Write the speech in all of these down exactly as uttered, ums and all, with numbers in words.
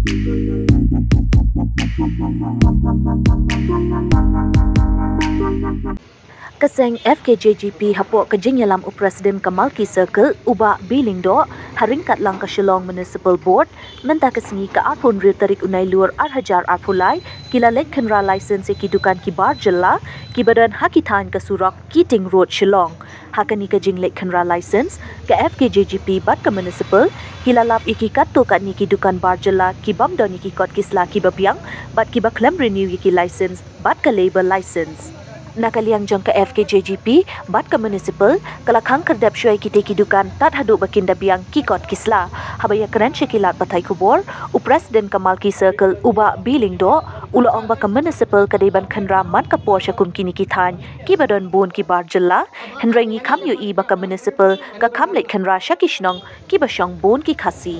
Ka seng F K J G P hapoh ka jingïalam u President ka Malki Circle, u Bah B. Lyngdoh, ha ryngkat lang ka Shillong Municipal Board, mynta ka sngi ka arphew hynriew tarik u Nailur ar hajar arphew lai, ki la leit khynra license ïa ki dukan ki bar jylla, kiba don ha ki thaiñ ka surok Keating Road, Shillong. Ha kane ka jingleit khynra license, ka F K J G P bad ka Municipal, ki la lap ïa ki katto katne ki dukan bar jylla, ki bym don ïa ki kot ki sla kiba biang, bad kiba khlem renew ïa ki license, bad ka labour license. Na ka liang jong ka F K J G P bad ka Municipal, ka la khang khyrdep shuwa ïa kitei ki dukan tad haduh ba kin da biang ki kot ki sla. Haba ïakren sha ki lad pathai khubor, u President ka Malki Circle, u Bah B. Lyngdoh, u la ong ba ka Municipal ka dei ban khynra man ka por sha kum kine ki thaiñ kiba don bun ki bar jylla, hynrei ngi kham ïohi ba ka Municipal ka kham leit khynra sha ki shnong kiba shong bun ki Khasi.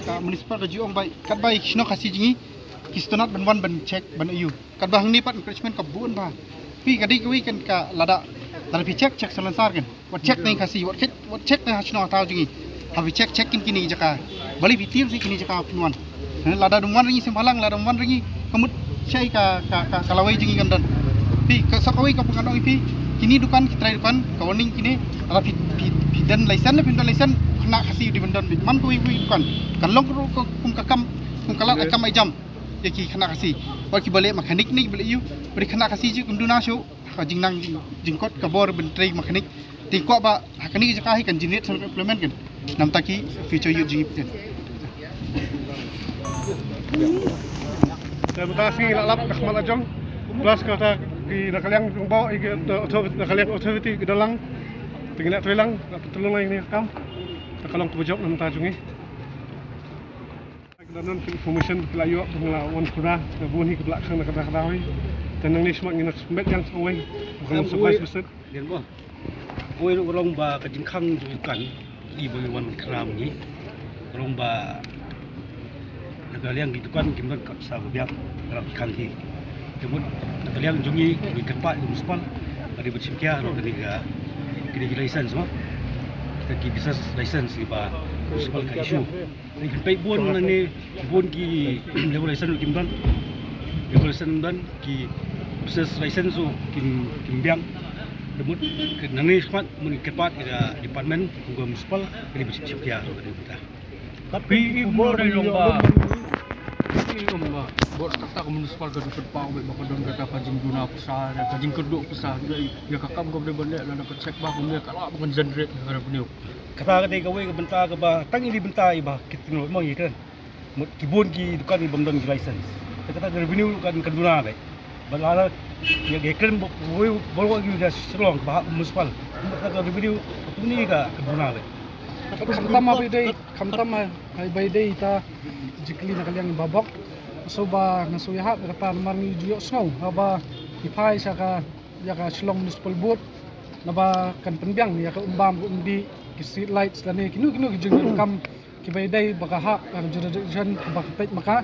Ka Municipal ka ju ong ba katba i shnong Khasi jong ngi ki sngewtynnat ban wan ban check ban ïoh. Katba hangne pat encroachment ka bun bha. Phi ka dei kawei kan ka lada, lada phi check, check silencer kan. Wat check na i Khasi, wat check, wat check na ha shnong ha thaw jong ngi. Haba phi check, check kin kine ki jaka. Balei phi tieng sha kine ki jaka phin wan. Lada dang wan ring i sngewbha lang, lada dang wan ring i ka mut shai ka, ka, ka, ka lawei jong ngi kan don. Phi, ka sa kawei ka pyngan ong i phi, kine dukan, ki trai dukan, ka warning kine, lada phi, phi, phi don license, phi don license, khynnah Khasi u dei ban don, man kawei kawei dukan. Kan long ka ruh ka, kum ka kam, kum ka lad ai kam ai jam ïa ki khynnah Khasi. Wat kiba leh mechanic ne kiba leh ïu, bad khynnah Khasi ju kim duna shuh ha ka jingnang jing, jingkot ka bor ban trei mechanic. Te kwah ba ha kane ka jaka hi kan generate some employment kan. Namar ki future youth jong ngi kan. Te mynta sngi la lap ka khmat la jong. Plus kata ki na ka liang jong bor, ki authority, na ka liang authority ki da lang. Te ngi la trei lang, la pyntlong lang ïa kane ka kam. Te ka long kaba jop na ka bynta jong ngi. Ka don ki information ki la ïoh, ki la wan khura, ka bun hi ka la khang na ka dak dawei. Te nangne shakhmat ngin ïa smet ïa sa kawei. Ka long surprise visit. Dien mo. Kawei ruh ka long ba ka jingkhang jong ki dukan, i ba ngi wan khra ma ngi. Ka long ba na ka liang ki dukan kim don kot sa ba biang, ka long ki khang hi. Te mut na ka liang jong ngi, ngi kyrpad ïa ka municipal, ka dei ban shim khia ïa kane ka, kine ki license mo. Kita ki business license kiba municipal ka issue. Ki peit bun nangne, bun ki labour license ruh kim don. Labour license kim don, ki business license ruh kim, kim biang. Te mut nangne shakhmat mut ngi kyrpad ïa ka department, kum ka municipal, ka dei ban shim khia ïa kane ka bynta. Tapi i kumno dei long ba, i long ba bor kata ka municipal ka dei ban pynpaw ba ka don kata ka jingduna pisa, ka jingkyrduh pisa, ïa ka kam ka dei ban leh, lada ka check ba kumne ka lah ban generate ka revenue. Kata ka dei kawei ka bynta kaba tang ïa i bynta iba ki tynroi mo ngi kren. Mut ki bun ki dukan ki bym don ki license. Te kata ka revenue kan, kan duna beit. Ba la la ïa ki kren ba wei ba ki da Shillong ba municipal. Kata ka revenue ka tuni ka, kan duna beit. Khamtam ma ba dei, khamtam ma ba dei ta jingkylli na ka liang ba bok. So ba nga shu ïahap kata namar ngi ju ïohsngew haba i phai sha ka ïa ka Shillong Municipal Board, naba kan pynbiang ïa ka umbam ka umdih, ki street lights lane kino kino ki jingdonkam kiba ïadei bad ka hap, ka jurisdiction kaba ka peit ma ka.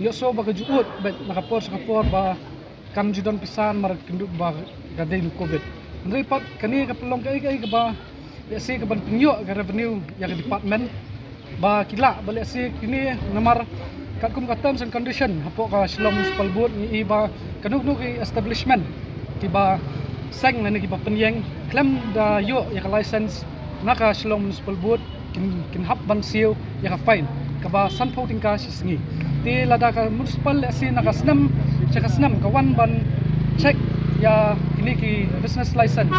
Ïohsngew ba ka ju ud beit na ka por sha ka por ba kam ju don pisa namar kynduh ba ka dei na covid. Hynrei pat kane ka pynlong kaei kaei kaba lehse ka ban pynïoh ka revenue ïa ka department ba ki lah ba lehse kine namar katkum ka terms and condition hapoh ka Shillong Municipal Board ngi i ba kano kano ki establishment kiba seng lane kiba pynïeng khlem da ïoh ïa ka license na ka Shillong Municipal Board kin, kin hap ban siew ïa ka fine kaba sanphew tyngka shi sngi. Te lada ka municipal lehse na ka snem sha ka snem ka wan ban check ïa kine ki business license,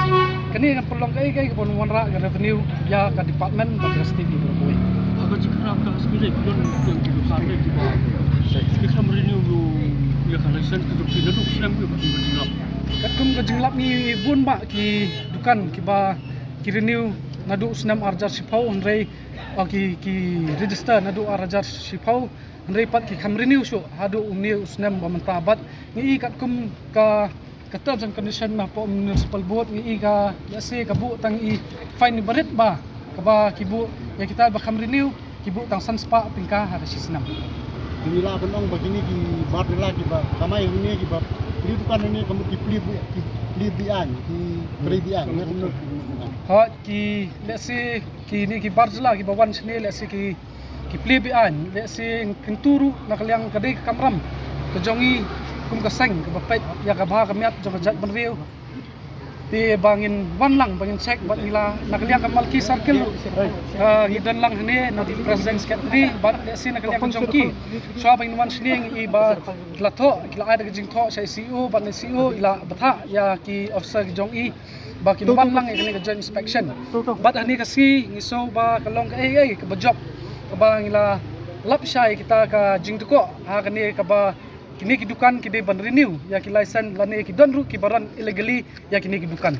kane kan pynlong kaei kaei ka ban wanrah ka revenue ïa ka department bad ka state ni baroh kawei. Ha ka jingkyrpad ka state ki don ki dukan ne kiba ki khlem renew ïa ka license ki don ki naduh snem ki ba ki jinglap. Katkum ka jinglap ngi bun ba ki dukan kiba ki renew naduh snem arhajar shiphew hynrei o ki, ki register naduh arhajar shiphew hynrei pat ki kham renew shuh haduh une u snem ba mynta bad ngi i katkum ka, ka terms and condition na hapoh municipal board ngi i ka lehse ka buh tang i fine barit ba kaba ki buh ïa kita ba kham renew ki buh tang san spah tyngka ha ka shi snem. Ngi lah ban ong ba kine ki bar jylla kiba kamai hangne kiba plie dukan hangne ka mut ki plie bi, ki plie bi-aiñ, ki trei bi-aiñ. Hooid, ki lehse kine ki bar jylla kiba wan shane lehse ki, ki plie bi-aiñ, lehse kyntu ruh na ka liang ka dei ka kamram ka jong i kum ka seng kaba peit ïa ka bha ka miat jong ka jaitbynriew. Te ba ngin wan lang ba ngin check bad ngi la na ka liang ka Malki Circle ruh, ah, ngi don lang hangne na ki president secretary bad lehse na ka liang ka jong ki. Shuwa ba ngin wan shane ngi i ba ki la thoh, ki la ai da ka jingthoh sha i C E O bad na i C E O i la bthah ïa ki officer ki jong i ba kin wan lang ïa kane ka joint inspection. Bad hangne ka sngi ngi sngew ba ka long kaei kaei kaba jop kaba ngi la lap shai kita ka jingdukok ha kane kaba kine ki dukan ki dei ban renew ïa ki license lane ki don ruh kiba run illegally ïa kine ki dukan.